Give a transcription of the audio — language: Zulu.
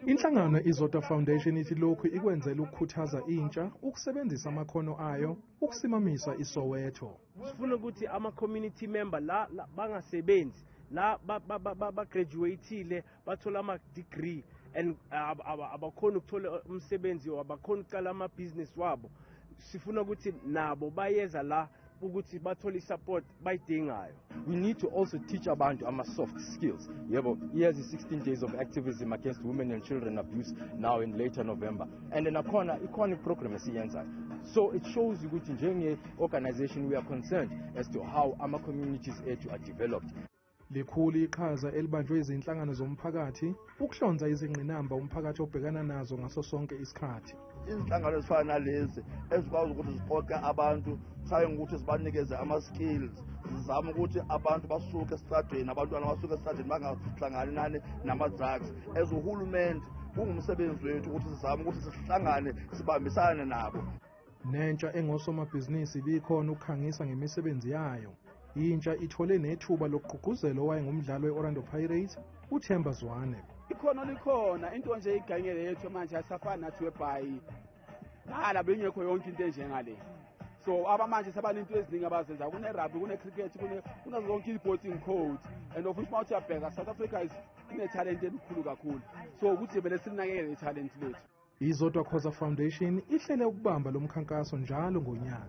Inhlangano iZodwa Foundation ithi lokhu ikwenzela ukukhuthaza intsha ukusebenzisa amakhono ayo ukusimamisa iSoweto. Sifuna ukuthi ama-community member la bangasebenzi, la ba-graduate-ile, bathola ama-degree and abakhoni ukuthola umsebenzi, abakhoni ukucala amabhizinisi wabo. Sifuna ukuthi nabo bayeza la ukuthi bathole i-support bayidingayo. We need to also teach abantu ama-soft skills. Yebo, here's the 16 days of activism against women and children abuse now in later November, and then akhona ikhona i-program esiyenzayo. So it shows ukuthi njenge-organization we are concerned as to how ama-communities ethu are developed. Likhulu iqhaza elibanjwe izinhlangano zomphakathi ukuhlonza izingqinamba umphakathi obhekana nazo ngaso sonke isikhathi. Izinhlangano ezifana nalezi ezikwazi ukuthi ziqoqe abantu, trying ukuthi zibanikeze ama-skills, zizame ukuthi abantu basuke esitradweni, abantwana basuke esitradweni, bangahlangani nani nama-drugs. As uhulumende kungumsebenzi wethu ukuthi sizame ukuthi sihlangane, sibambisane nabo. Nentsha engosomabhizinisi ibikhona ukukhangisa ngemisebenzi yayo. Intsha ithole nethuba lokugqugquzela owayengumdlali we-Orlando Pirates, uThemba Zwane. Ikhono likhona, into nje igangele yethu manje asafani nathi webhayi dala, bengekho yonke into enjengale. So abamanje sebanento eziningi abazenza, kune-rugby, kune-cricket, kunazo zonke i-boarding code, and of which uma uthi uyabheka, South Africa is inethalente elikhulu kakhulu, so ukuthi vele silinakekele ithalente lethu. IZodwa Khoza Foundation ihlele ukubamba lo mkhankaso njalo ngonyaka.